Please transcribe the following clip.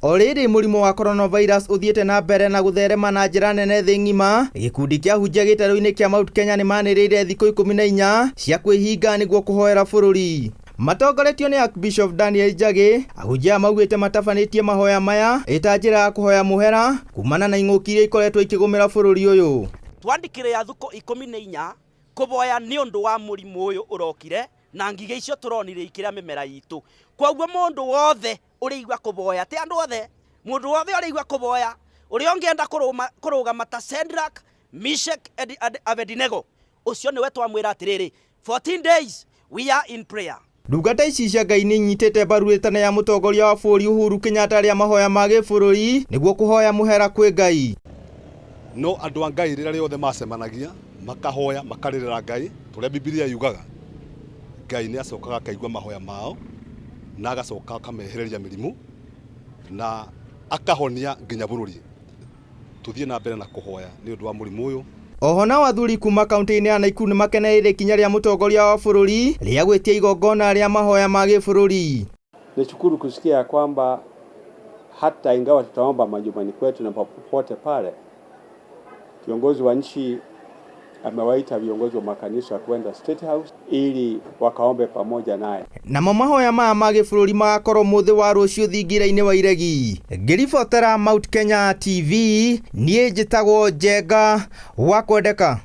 O rĩrĩ mũrimũ wa coronavirus ũthiĩte na mbere na gũtherema na njĩra nene thĩ ng'ima, gĩkundi kĩa ahunjia gĩtarũ-inĩ kĩa Mount Kenya nĩ manĩrĩire thikũ 14 cia kwĩhinga nĩguo kũhoera bũrũri. Matongoretio nĩ Archbishop Daniel Njagi, ahunjia aya maugĩte matabanĩtie mahoya maya ĩta njĩra ya kũhoya mũhera kumana na ing'ũki iria ikoretwo ikĩgũmĩra bũrũri ũyũ. Twandĩkire ya thukũ 14 kũboya nĩ ũndũ wa mũrimũ ũyũ ũrokire na ngigĩ icio tũronire ikĩrĩa mĩmera itũ. Kwoguo mũndũ wothe ũrĩigua kũboya, ti andũ othe, mũndũ wothe ũrĩigua kũboya, ũrĩa ũngĩenda kũrũgama ta Shadrach, Meshach and Abednego, ũcio nĩwe twamwĩra atĩrĩrĩ, 14 days we are in prayer. Ndungata ici cia Ngai nĩ inyitĩte mbaru rĩtana ya mũtongoria wa bũrũri Uhuru Kenyatta rĩa mahoya ma gĩbũrũri nĩguo kũhoya mũhera kwĩ Ngai. No andũ a Ngai rĩrĩa rĩothe macemanagia makahoya makarĩrĩra Ngai ta ũrĩa Bibilia yugaga, Ngai nĩ acokaga akaigua mahoya mao na agacoka akamehereria mĩrimũ na akahonia nginya bũrũri. Tũthiĩ na mbere na kũhoya nĩ ũndũ wa mũrimũ ũyũ. Oho nao athuri kuma kaunti-inĩ ya Nakuru nĩ makenereire ikinya rĩa mũtongoria wa bũrũri rĩa gwĩtia igongona rĩa mahoya ma gĩbũrũri. Nashukuru kusikia ya kwamba hata ingawa tutaomba majumbani kwetu na popote pale, kiongozi wa nchi amewaita viongozi wa makanisa kwenda State House ili wakaombe pamoja naye. Namo mahoya maya ma gĩbũrũri magakorwo mũthĩ wa rũciũ thingira-inĩ wa Iregi. Ngĩribotera Mount Kenya TV, niĩ njĩtagwo Njenga wa Kwendeka.